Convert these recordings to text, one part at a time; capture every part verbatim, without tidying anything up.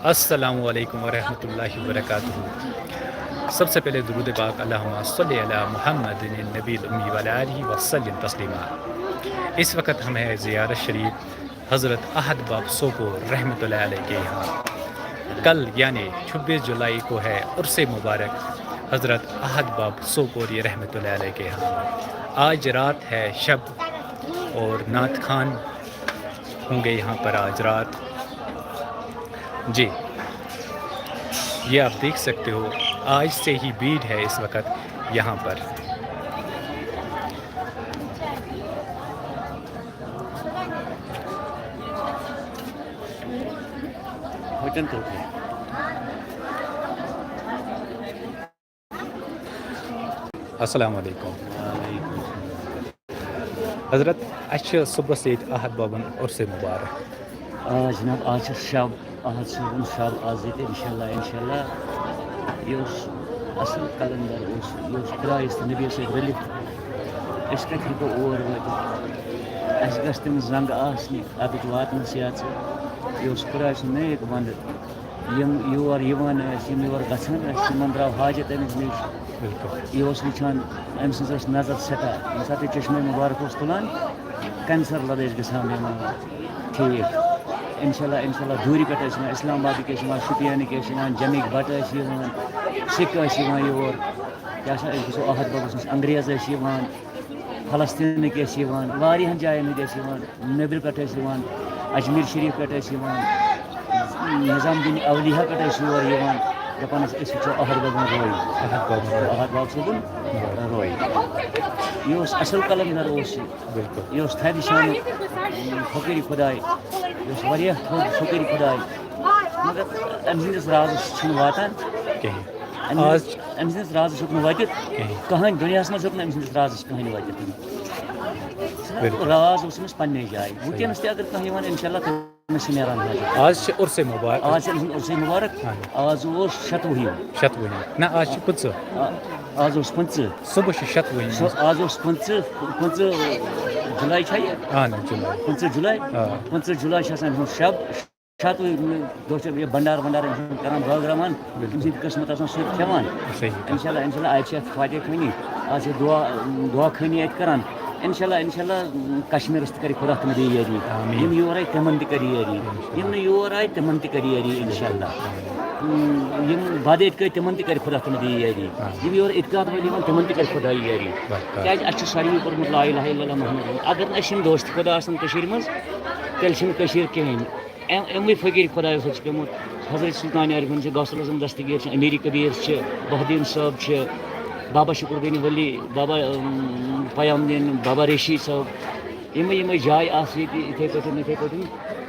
السلام علیکم ورحمۃ اللہ وبرکاتہ۔ سب سے پہلے درود پاک، اللہم صلی علی محمد النبی الامی وعلی آلہ وسلم تسلیما۔ اس وقت ہم ہیں زیارت شریف حضرت احد باب سوپور رحمۃ اللہ علیہ کے یہاں۔ کل یعنی چھبیس جولائی کو ہے عرس مبارک حضرت احد باب سوپوری رحمۃ اللہ علیہ کے یہاں۔ آج رات ہے شب اور نعت خوان ہوں گے یہاں پر آج رات۔ جی، یہ آپ دیکھ سکتے ہو، آج سے ہی بھیڑ ہے اس وقت یہاں پر۔ السلام علیکم۔ حضرت، اَسہِ چھِ صُبحَس ییٚتہِ احد بابُن عرسے مبارک۔ آ جناب، آز چھِ شب، آز چھِ وُنہِ شب، آز ییٚتہِ انشاءاللہ، انشاءاللہ۔ یہِ اوس اصل قلندر اوس، یہِ اوس خۄدایَس تہٕ نبیَس سۭتۍ رٔلِتھ۔ أسۍ کَتہِ ہٮ۪کو اور وٲتِتھ؟ اَسہِ گژھِ تٔمِس زنٛگہٕ آسنہِ اَتٮ۪تھ واتنَس یَتھ۔ یہِ اوس خۄداے سُنٛد نیک بنٛدٕ۔ یِم یور یِوان ٲسۍ، یِم یور گژھان ٲسۍ، تِمن درٛاو حاجت أمِس نِش۔ بِلکُل۔ یہِ اوس وٕچھان، أمۍ سٕنٛز ٲس نظر سٮ۪ٹھاہ۔ ییٚمہِ ساتہٕ یہِ چشمے مُبارک اوس تُلان، کینسر لَدٲے ٲسۍ گژھان بیمار۔ ٹھیٖک۔ انشاءاللہ، انشاءاللہ دوٗرِ پٮ۪ٹھ ٲسۍ یِوان، اسلام آبادٕکۍ ٲسۍ یِوان، شُپینٕکۍ ٲسۍ یِوان، جمِکۍ بَٹہٕ ٲسۍ یِوان، سِکھ ٲسۍ یِوان یور۔ کیٛاہ سا، أسۍ گژھو احد بابَس نِش، انگریز ٲسۍ یِوان۔ فلسطینٕکۍ ٲسۍ یِوان، واریاہَن جایَن ہٕنٛدۍ ٲسۍ یِوان، نیٚبرٕ پٮ۪ٹھ ٲسۍ یِوان، اجمیٖر شریٖف پٮ۪ٹھ ٲسۍ یِوان، نظام الدین اولیاء پٮ۪ٹھ ٲسۍ یور یِوان، دَپان ٲسۍ، أسۍ وٕچھو احد بابُن روے، احد بابُن روے۔ احد باب صٲبُن روے۔ یہِ اوس اَصٕل قلندر اوس یہِ۔ بِلکُل۔ یہِ اوس تھدِ شانُک فقیٖرِ خۄداے، یہِ اوس واریاہ تھوٚد فقیٖرِ خۄداے، مگر أمۍ سٕنٛدِس رازَس چھُنہٕ واتان کِہیٖنۍ۔ أمۍ آز أمۍ سٕنٛدِس رازَس ہیوٚک نہٕ وٲتِتھ کِہیٖنۍ۔ کٕہٕنۍ، دُنیاہَس منٛز ہیوٚک نہٕ أمۍ سٕنٛدِس رازَس کٕہٕنۍ وٲتِتھ۔ بِلکُل۔ راز اوس أمِس پنٛنہِ جایہِ۔ وٕنکیٚنَس تہِ اگر کانٛہہ یِوان، اِنشاءاللہ، تٔمِس چھِ نیران حاجت۔ آز چھِ عُرسے مُبارک۔ آز چھِ أمۍ سٕنٛز عُرسے مُبارک۔ اہن۔ آز اوس شَتوُہِم۔ شَتوُہِم۔ نہ، آز چھِ پٕنٛژٕہ۔ آ، آز اوس پٕنٛژٕہ۔ صُبحَس چھِ شَتوُہِم۔ سُہ آز اوس پٕنٛژٕہ، پٕنٛژٕہ جُلاے چھا یہِ؟ اہن حظ، جُلاے۔ پٕنٛژٕہ جُلاے۔ آ۔ پٕنٛژٕہ جُلاے چھِ آسان یِہُنٛد شَب۔ شَتوُہ دۄہ چھِ یہِ بنڈار ونڈار أمۍ سُنٛد کران، بٲگراوان، بِلکُل۔ أمۍ سٕنٛدِ قٕسمت آسان سیوٚد کھٮ۪وان۔ صحیح۔ اِنشاءاللہ، اِنشاءاللہ، اَتہِ چھِ اَتھ فاتحہ خٲنی، اَتھ چھِ دُعا، دُعا خٲنی اَتہِ کران۔ اِنشاءاللہ، اِنشاءاللہ، کشمیٖرَس تہِ کَرِ خۄدا تِمَن بیٚیہِ یٲری۔ آمیٖن۔ یِم یور آیہِ تِمَن تہِ کَرِ یٲری۔ اِنشاءاللہ۔ یِم نہٕ یور آیہِ تِمَن تہِ کَرِ یٲری، اِنشاءاللہ۔ اِنشاءاللہ۔ یِم بَد ییٚتہِ کٔرۍ تِمَن تہِ کَرِ خۄدا تِمَن بیٚیہِ یٲری۔ آمیٖن۔ یِم یور اِتقاد وٲلۍ یِوان تِمَن تہِ کَرِ خۄدا یٲری۔ بَس، بَس۔ کیٛازِ اَسہِ چھُ ساروٕے پوٚرمُت لا الہ الا اللہ محمد رسول۔ اگر نہٕ اَسہِ یِم دوست خۄدا آسَن کٔشیٖرِ منٛز، تیٚلہِ چھِنہٕ کٔشیٖر کِہیٖنۍ۔ اَم-، اَموٕے فقیٖر خۄدایو سۭتۍ چھِ پیوٚمُت۔ حضرت سلطان عارفین چھِ، غوث الاعظم دستگیر چھِ، امیر کبیر چھِ، بہدین صٲب چھِ، بابا شکر الدین ولی، بابا، اَم، پیام الدین، بابا ریشی صٲب۔ یِمَے یِمَے جایہِ آسہٕ ییٚتہِ یِتھَے پٲٹھۍ، یِتھَے پٲٹھۍ۔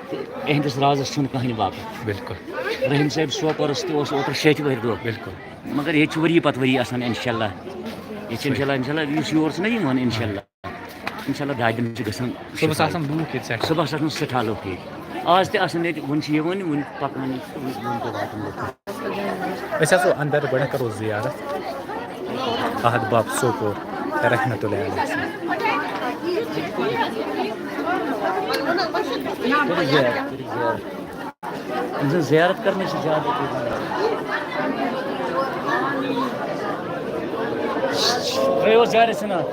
تہٕ اِہِنٛدِس رازَس چھُنہٕ کٕہٕنۍ واقف۔ بِلکُل۔ رحیٖم صٲب سوپورَس تہِ اوس اوترٕ شیٚتہِ وٕہٕرۍ دۄہ۔ بِلکُل۔ مگر ییٚتہِ چھُ ؤری پَتہٕ ؤری آسان، اِنشاءاللہ۔ ییٚتہِ چھِ، اِنشاءاللہ، اِنشاءاللہ، یُس یور چھُنہ یِوان، اِنشاءاللہ۔ اِنشاءاللہ، دَہہِ دۄہہِ چھِ گژھان صُبحَس سٮ۪ٹھاہ۔ آسان لوٗکھ ییٚتہِ سٮ۪ٹھاہ۔ صُبحَس آسان سٮ۪ٹھاہ لوٗکھ ییٚتہِ۔ آز تہِ آسان ییٚتہِ، وُنہِ چھِ یِوان، وُنہِ پَکان چھِ، وُنہِ، وُنہِ تہِ واتان لوٗکھ۔ أسۍ اَژو اَندَر، گۄڈٕنٮ۪تھ کَرو زِیارت احد باب سوپور رحمتہ اللہ علیہ سٕنٛز۔ کٔرِو زِیارت، کٔرِو زِیارت۔ أمۍ سٕنٛز زِیارت کَرنَس چھِ زیادٕ۔ ترٛٲیِو زیارت ژھٕنان۔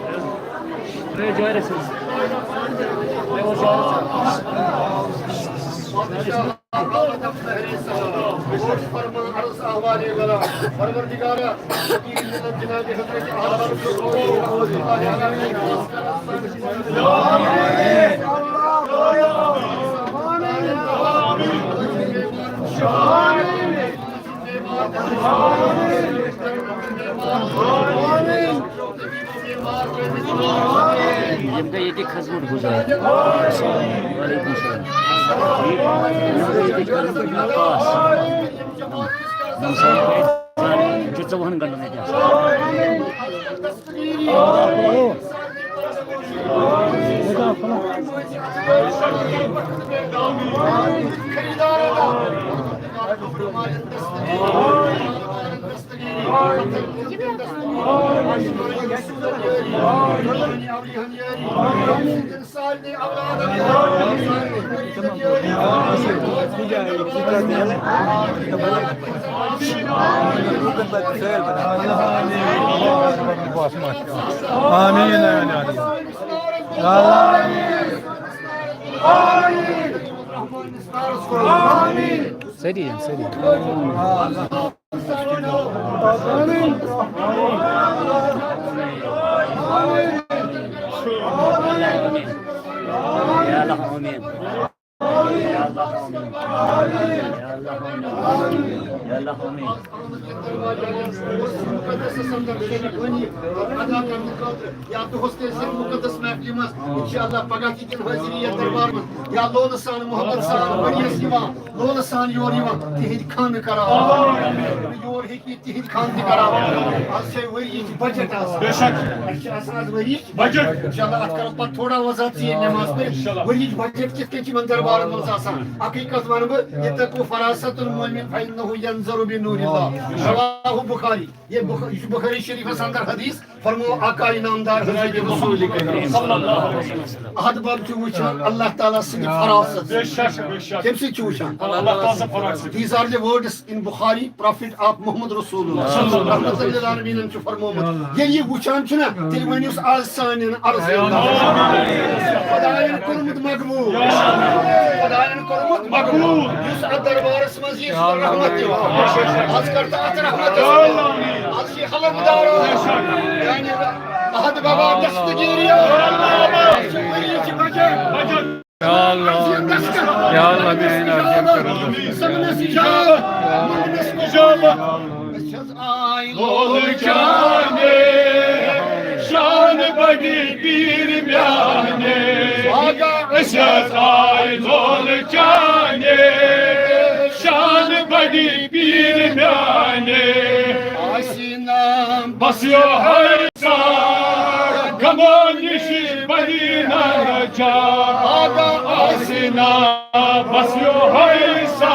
ترٛٲیِو زیارت ژھٕنان۔ ترٛٲیِو زیارت ژھٕنان۔ پروردگارا، فقیر ملت جناب حضرت اعلیٰ رسول اللہ صلی اللہ علیہ وسلم۔ یِم گٔے ییٚتِکۍ خدمت گُزار۔ وعلیکم السلام۔ یِم گٔے ییٚتِکۍ خدمت گُزار خاص۔ یِم سٲری گٔے، یِم چھِ ژۄوُہَن گھنٹَن ییٚتہِ آسان۔ آمین، آمین، آمین۔ آمین۔ سٲری یِن، سٲری۔ یا اللہ، آمین۔ یا اللہ، آمین۔ یا اللہ، آمین۔ یا اللہ، آمین۔ یا دۄہس تہِ ٲسۍ یتھ مُقدس محفلہِ منٛز۔ انشاءاللہ پگاہ تہِ دِن حٲضری یتھ دربار منٛز۔ یا لولہٕ سان، محبت سان، ؤریَس یِوان۔ لولہٕ سان یور یِوان، تِہِنٛدۍ خانہٕ کران۔ یور ہیٚکہِ یہِ تِہِنٛدۍ خانہٕ تہِ کران۔ از چھِ ؤریِچ بجٹ آسان۔ بے شک۔ اَسہِ چھِ آسان از ؤریِچ بجٹ۔ انشاءاللہ اَتھ کرو پتہٕ تھوڑا وضاحت ژیٖرۍ نماز پٔرِتھ۔ انشاءاللہ۔ ؤریِچ بجٹ کِتھ کٔنۍ چھِ یِمن دربارن منٛز آسان؟ اَکٕے کتھ وَنہٕ بہٕ، اتقوا فراسة المؤمن فإنه ينظر بنور الله۔ رواه بخاری۔ یہ بخ-، یہ بخاری شریفس اندر حدیث فرمو آقا انعامدار حضرت رسول کریم صلی اللہ علیہ وسلم۔ احد بب چھُ وٕچھان اللہ تعالیٰ سٕنٛدِ فراست۔ بے شک، بے شک۔ کٔمۍ سۭتۍ چھُ وٕچھان؟ اللہ تعالیٰ سٕنٛدِ فراست۔ These are the words in Bukhari, Prophet of Muhammad Rasulullah۔ صلی اللہ علیہ وسلم۔ رحمت للعالمین چھُ فرمومُت۔ ییٚلہِ یہِ وٕچھان چھُنہ، تیٚلہِ ؤنِو سُہ آز سانٮ۪ن عرض۔ خدایَن کوٚرمُت مقبوٗل۔ خدایَن کوٚرمُت مقبوٗل۔ یُس اَتھ دربارَس منٛز یہِ چھُ رحمت دِوان۔ آز کر تہٕ اَتھ رحمتَس منٛز۔ آز چھِ حلقدار۔ یعنی احد بابا دستگیری۔ اَسہِ چھِ ؤری چھِ بچان۔ یا اللہ، یا اللہ، میٛانہِ عظیٖم کرم۔ سَمنَس اِجابت، منٛگنَس قبوٗلیت۔ أسۍ حظ آے لولہٕ چانہِ، شان بڑی پیٖر میانہِ۔ أسۍ حظ آے لولہٕ چانہِ، شان بڑی پیٖر میانہِ۔ آسہِ نام بس یوہے سا، غمو نِش بنی نجات۔ آسہِ نام بس یوہے سا،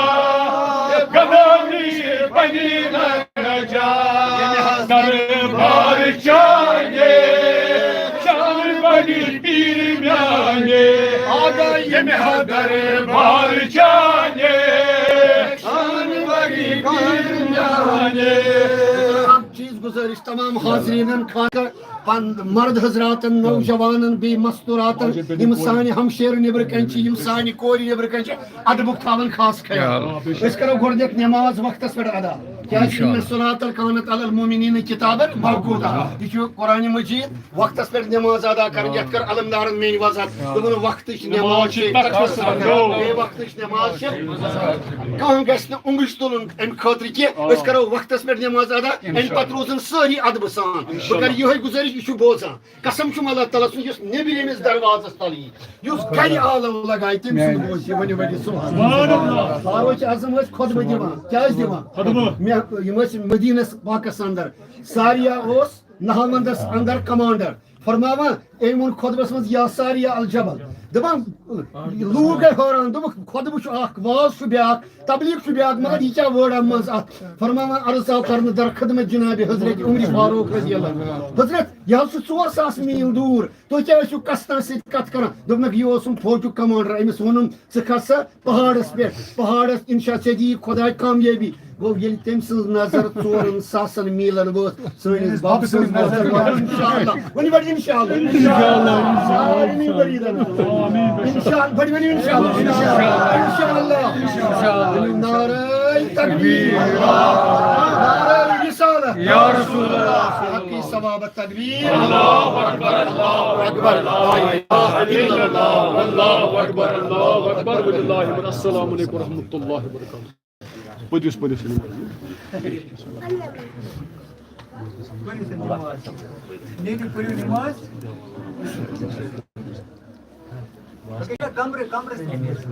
غمو نِش بنی نجات۔ دربار چانہِ، شان بنی پیٖر میانہِ۔ ییٚمہِ دربار چانہِ، شان بنی پیٖر میانہِ۔ چیز گزارش تمام حاضرینن خاطر، پن-، مرد حضراتن، نوجوانن، بیٚیہِ مستوراتن، یِم سانہِ ہمشیرٕ نیٚبرٕ کنہِ چھِ، یِم سانہِ کورِ نیٚبرٕ کنہِ چھِ، ادبُک تھاون خاص خیال۔ أسۍ کرو گۄڈٕنیتھ نماز وقتس پٮ۪ٹھ ادا، کیازِ انشاءاللہ۔ ان الصلاۃ کانت علی المؤمنین کتابا موقوتا۔ یہِ چھُ قرآن مجید، وقتس پٮ۪ٹھ نماز ادا کرٕنۍ، یتھ کٔر علمدارن میٲنۍ وضاحت۔ دوٚپُن وقتٕچ نماز چھِ، بے وقتٕچ نماز چھِ۔ کانٛہہ گژھِ نہٕ اونٛگٕج تُلُن امہِ خٲطرٕ کینٛہہ۔ أسۍ کرو وقتس پٮ۪ٹھ نماز ادا، امہِ پتہٕ روزن سٲری ادبہٕ سان۔ بہٕ کرٕ یِہوٚے گُزٲرِش، یہِ چھُ بوزان۔ قسم چھُم اللہ تعالیٰ سُنٛد، یُس نیٚبرِمِس دروازس تل یی، یُس گرِ آلو لگایہِ، تٔمۍ سُنٛد بوزِ یہِ۔ ؤنِو، ؤنِو، سبحان اللہ۔ فاروق اعظم ٲسۍ خطبہٕ دِوان۔ کیٛازِ دِوان؟ خطبہٕ۔ مےٚ، یِم ٲسۍ مدیٖنس پاکس اندر۔ ساریہ اوس نہاوندس اندر کمانڈر۔ فرماوان، أمۍ ووٚن خطبس منٛز، یا ساریہ الجبل۔ دپان، لوٗکھ گٔے حٲران، دوٚپُکھ، خطبہٕ چھُ اکھ، واز چھُ بیٛاکھ، تبلیغ چھُ بیٛاکھ، مگر یہِ کیٛاہ وٲڑا منٛز اتھ؟ فرماوان، عرض آو کرنہٕ در خدمت جناب حضرت عمر فاروق رضی اللہ عنہ۔ حضرت، یہِ حظ چھُ ژور ساس میٖل دوٗر، تُہۍ کیٛاہ ٲسِو کستان سۭتۍ کتھ کران؟ دوٚپنکھ، یہِ اوسُم فوجُک کمانڈر، أمِس ووٚنُم، ژٕ کھس سا پہاڑس پٮ۪ٹھ، پہاڑس انشاء ژےٚ دِیی خداے کامیٲبی۔ گوٚو، ییٚلہِ تٔمۍ سٕنٛز نظر ژورن ساسن میٖلن وٲژ، سٲنِس بب سٕنٛز نظر وٲژ، انشاءاللہ۔ ؤنِو گۄڈٕ انشاءاللہ۔ انشاءاللہ۔ سارنٕے مریٖدن۔ انشاءاللہ۔ گۄڈٕ ؤنِو انشاءاللہ۔ انشاءاللہ۔ ؤنِو نعرہ تکبیر۔ نعرہ رسالت۔ یا رسول اللہ۔ حقی ثواب تکبیر۔ اللہ اکبر، اللہ اکبر، لا الہ الا اللہ، اللہ اکبر، اللہ اکبر، وللہ الحمد۔ السلام علیکم ورحمۃ اللہ وبرکاتہ۔ پٔتِس، پٔتِس۔ نیٚبرۍ پٔرِو نماز۔ کمرٕ، کمرس منٛز۔